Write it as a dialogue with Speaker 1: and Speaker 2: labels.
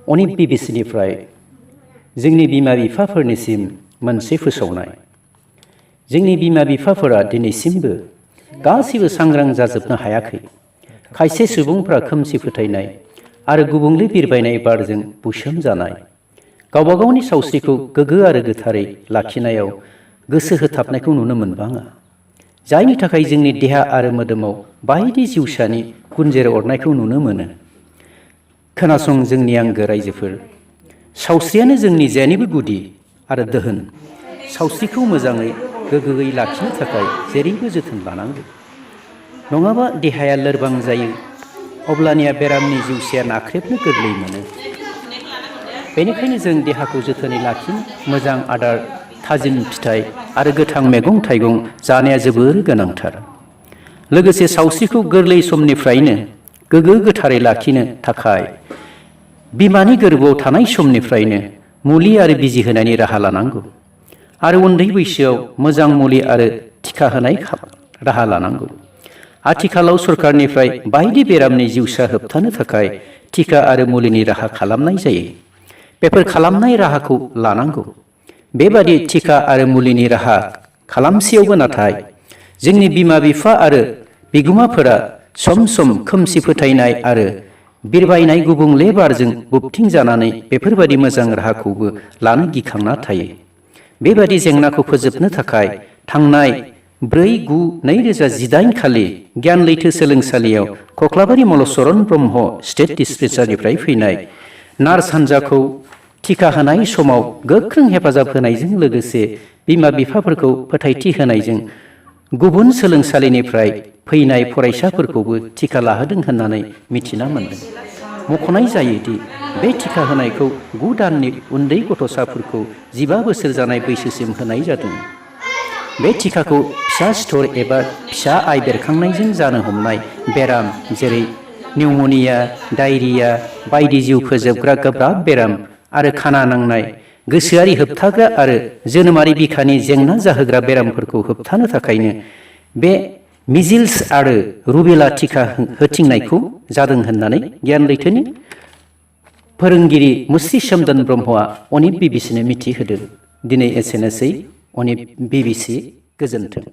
Speaker 1: अनिब बिबिसिनिफ्राय जोंनि बिमा बिफाफोरनिसिम मोनसे फोसावनाय। जोंनि बिमा बिफाफोरा दिनैसिमबो गासैबो सांग्रां जाजोबनो हायाखै। खायसे सुबुंफ्रा खोमसि फोथायनाय आरो गुबुंले बिरबायनाय बारजों बुसोम जानाय, गावबा गावनि सावस्रिखौ गोग्गो आरो गोथारै लाखिनायाव गोसो होथाबनायखौ नुनो मोनबाङा, जायनि थाखाय जोंनि देहा आरो मोदोमाव बायदि जिउसानि गुनजेर अरनायखौ नुनो मोनो। खोनासं जोंनि आंगो रायजोफोर, सावस्रियानो जोंनि जेनिबो गुदि आरो दोहोन। सावस्रिखौ मोजाङै गोग्गोयै लाखिनो थाखाय जेरैबो जोथोन लानांगौ। नङाबा देहाया लोरबां जायो, अब्लानिया बेरामनि जिउसाया नाख्रेबनो गोरलै मोनो। बेनिखायनो जों देहाखौ जोथोनै लाखिनो मोजां आदार, थाजिम फिथाइ आरो गोथां मैगं थाइगं जानाया जोबोर गोनांथार। लोगोसे सावस्रिखौ गोरलै समनिफ्रायनो गोग्गो गोथारै लाखिनो थाखाय बिमानि गोरबोआव थानाय समनिफ्रायनो मुलि आरो बिजि होनायनि राहा लानांगौ आरो उन्दै बैसोआव मोजां मुलि आरो टिका होनाय राहा लानांगौ। आथिखालाव सरकारनिफ्राय बायदि बेरामनि जिउसा होबथानो थाखाय टिका आरो मुलिनि राहा खालामनाय जायो। बेफोर खालामनाय राहाखौ लानांगौ। बेबादि टिका आरो मुलिनि राहा खालामसेयावबो नाथाय जोंनि बिमा बिफा आरो बिगोमाफोरा सम सम खोमसि फोथायनाय आरो बिरबायनाय गुबुंले बारजों बोबथिं जानानै बेफोरबादि मोजां राहाखौबो लानो गिखांना थायो। बेबादि जेंनाखौ फोजोबनो थाखाय थांनाय 4/9/2018 खालि गियान लैथो सोलोंसालियाव कक्लाबारि मलचरन ब्रह्म स्टेट डिस्पेन्सारिनिफ्राय फैनाय नार्स हान्जाखौ टिका होनाय समाव गोख्रों हेफाजाब होनायजों लोगोसे बिमा बिफाफोरखौ फोथायथि होनायजों गुबुन सोलोंसालिनिफ्राय फैनाय फरायसाफोरखौबो टिका लाहोदों होननानै मिथिना मोन्दों। मख'नाय जायोदि बे टिका होनायखौ 9 दाननि उन्दै गथ'साफोरखौ 15 बोसोर जानाय बैसोसिम होनाय जादों। बे टिकाखौ फिसा सिथर एबा फिसा आइ बेरखांनायजों जानो हमनाय बेराम जेरै निउम'निया, डायरिया, बायदि जिउ फोजोबग्रा गोब्राब बेराम आरो खाना नांनाय, गोसोआरि होबथाग्रा आरो जोनोमारि बिखानि जेंना जाहोग्रा बेरामफोरखौ होबथानो थाखायनो बे मिजिल्स आरो रुबेला टिका होथिंनायखौ जादों होननानै गियान लैथोनि फोरोंगिरि मुस्रि सोमदोन ब्रह्मआ अनिब बिबिसिनो मिथिहोदों। दिनै एसेनोसै। अनिब बिबिसि, गोजोन्थों।